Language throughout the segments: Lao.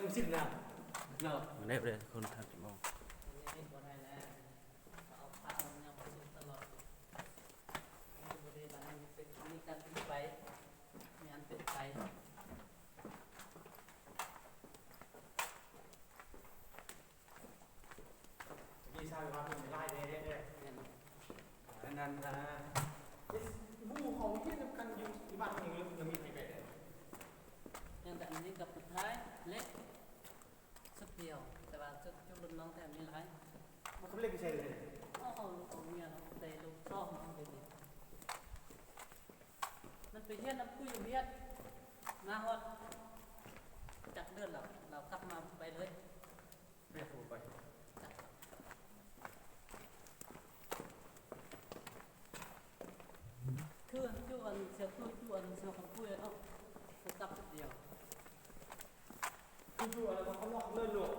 ສິ້ນນະເນາະ. ມາແລ້ວເດີທຸກຄົນ ທ່ານຈະມອງ ເຮັດບໍ່ໄດ້ແລ້ວ ເອົາພະເອົາຫຍັງໄປສຸມຕະຫຼອດ ບໍ່ໄດ້ບາດນີ້ ເປັນ ມີການເປັນໄປ ມີອັນເປັນໄປ. ຕະກີ້ຊາວບ້ານເພິ່ນຫຼາຍແດ່ໆ ແມ່ນ ອັນນັ້ນ ອ່າ ໝູ່ເຂົາຮຽນນຳກັນຢູ່ທີ່ບ້ານນີ້ ຍັງມີໃຜໄປໄດ້ ຍັງແຕ່ອັນນີ້ກັບສຸດທ້າຍເລັກ ຊຸດດຽວ ແຕ່ວ່າຊຸດ ຊຸດລຸ້ນນ້ອງແທ້ມີຫຼາຍ ມັນກໍເລັກຢູ່ໃສເລີຍ ເອົາ ເອົາລູກເອົາເມຍເນາະ ໄດ້ລູກສອງເດ ມັນໄປຮຽນນຳຄູຢູ່ວຽດ ມາຮອດຈັກເດືອນແລ້ວ ລາວກັບມາໄປເລີຍ ແມ່ນບໍ່ໄປ ຄືອັນ ຄືອັນເຊວຕຸ້ຍ ຄືອັນເຊວຄຳປຸ້ຍເນາະ ໄປກັບດຽວ ຄືຢູ່ອັນນັ້ນເຂົານອກເລີຍລູກ.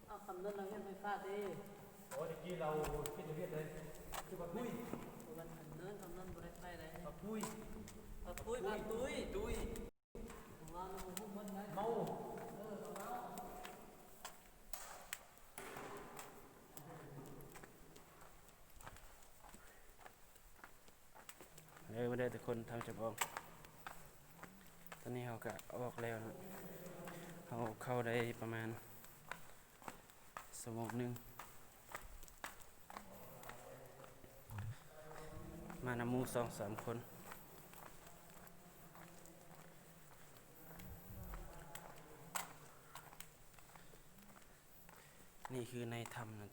ອ້າວ ຄຳເນີນລາວຮຽນໄຟຟ້າເດ້. ໂອ້ ຕະກີ້ລາວຄິດຈະຮຽນເດ້ ຄືວ່າປຸ້ຍ ບໍ່ແມ່ນຄຳເນີນ ຄຳເນີນບໍ່ໄດ້ໄປເດ້. ປ້າປຸ້ຍ ປ້າປຸ້ຍ ປ້າຕຸ້ຍ ຕຸ້ຍ ເມົາ ເອີ ເມົາ. ເດີ ມາເດີທຸກຄົນ ທ່ານຈະບອກ ຕອນນີ້ເຮົາກະອອກແລ້ວເນາະ ເຮົາເຂົ້າໄດ້ປະມານຊົ່ວໂມງໜຶ່ງ ມານຳໝູ່ສອງສາມຄົນ. ນີ້ຄືໃນຖ້ຳນັ້ນ